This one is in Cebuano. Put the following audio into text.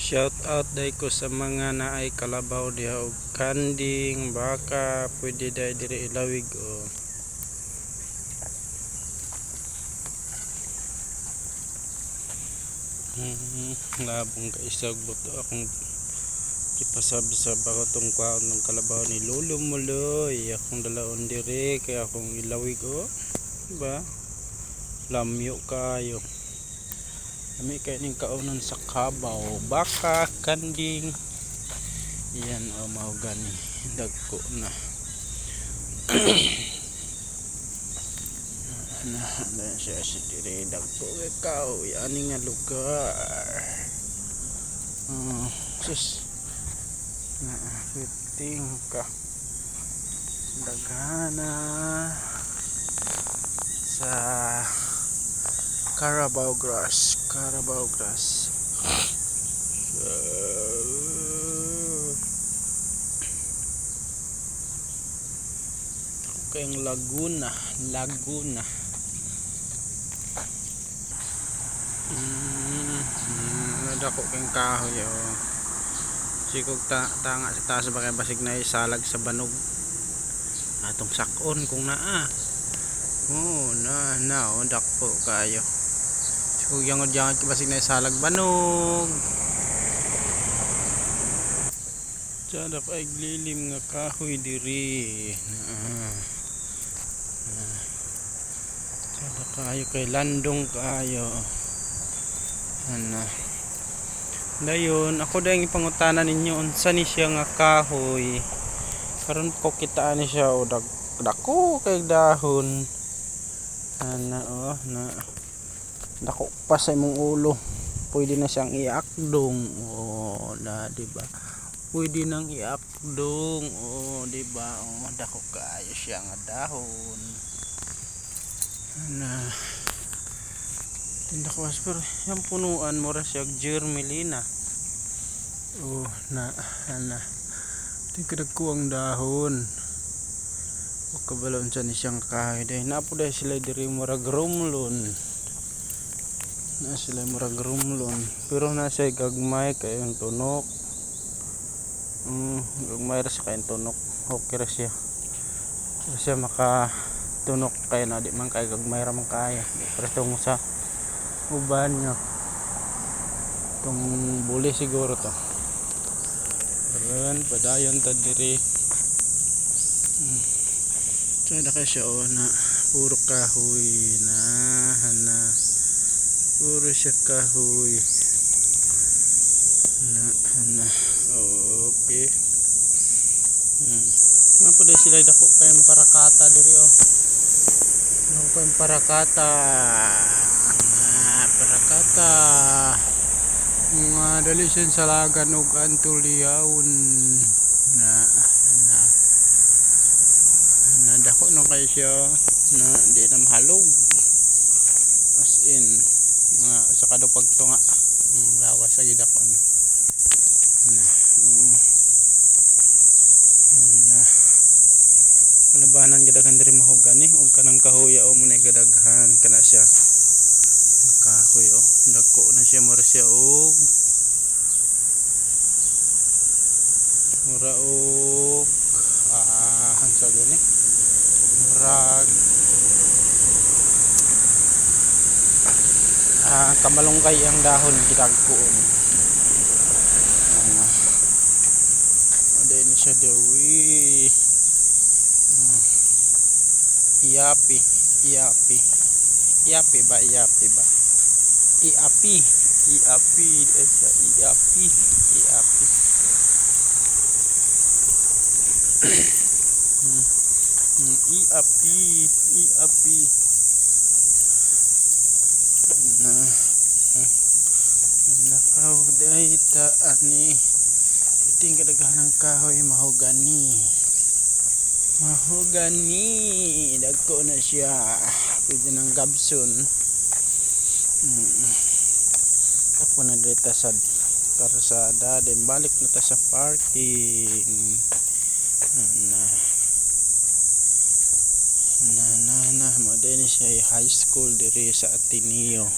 Shout out day ko sa mga naay kalabaw diha og kanding, baka, pwede day diri ilawig oh. Labong ka isag buto akong gipasabsab ako tong kwaon ng kalabaw ni Lolo Muloy. Akong dalaon diri kay akong ilawig oh. Diba? Lamyo kayo. Lami kay ning kaunon sa kabaw, baka, kanding. Yan oh, mao gani dagko na. Na, na siya si diri dagko kay kahoy ani nga lugar. Oh, sus. Na, fiting ka. Daghana sa Carabao grass, Carabao grass. Kayong Laguna, Laguna. Dako kayong kahoy oh. Sikog ta tanga sa taas ba kay basig na isalag sa banog. Atong sakon kung naa. Oh, na na oh, dako kayo. Sikog yangod-yangod kay basig na isalag banog. Sada pa iglilim nga kahoy diri. Naa. Sada kayo kay landong kayo. Ana. Dayon, ako dayong ipangutana ninyo unsa ni siya nga kahoy. Karon ko kitaan ni siya o dako kay dahon. Ana oh, na dako pa sa imong ulo. Pwede na siyang iakdong. Oh, na di ba? Pwede nang iakdong. Oh, di ba? Oh, dako kaayo siya nga dahon. Ana. Tinda ko pero yung punuan mura siya germelina. Oh, na ana. Tingkad ko ang dahon. O kabalo unsa ni siyang kahoy day. Naa po day sila diri murag rumlon. Na sila murag rumlon. Pero na siya gagmay kay ang tunok. Gagmay ra siya kay ang tunok. Okay ra siya. Ra siya maka tunok kay na di man kay gagmay ra man kaya. Pero tong sa uban nga tong buli siguro to. Karon padayon ta diri. Sada ka siya oh, na puro kahoy na hana. Puro siya kahoy. Na hana. Okay. Nga po dahil sila dako pa yung parakata diri oh. Dako pa yung parakata. Ah, parakata. Mga dali siya salagan og antulyaon. Na na na dako na kayo siya na di na mahalog. As in mga sa kadto pagtunga ang lawas sa gidakon. Na. Na. Kalabanan gidaghan diri mahugani ug kanang kahoya o mo na gadaghan kana siya. Kahoy oh, dako na siya mura siya og mura og unsa gani? Murag kamalunggay ang dahon gidagkoon. Ano. Adin siya diri. Iapi, iapi. Iapi ba, iapi ba? Iapi, iapi, di siya iapi, iapi. Iapi, iapi. Na nakaw day ta ani. Puting kadaghanang kahoy mahogani. Mahogani, dagko na siya. Pwede nang gabson. Ako na dito sa karsada, then balik na ta sa parking. Na na na na mo din siya high school diri sa Ateneo.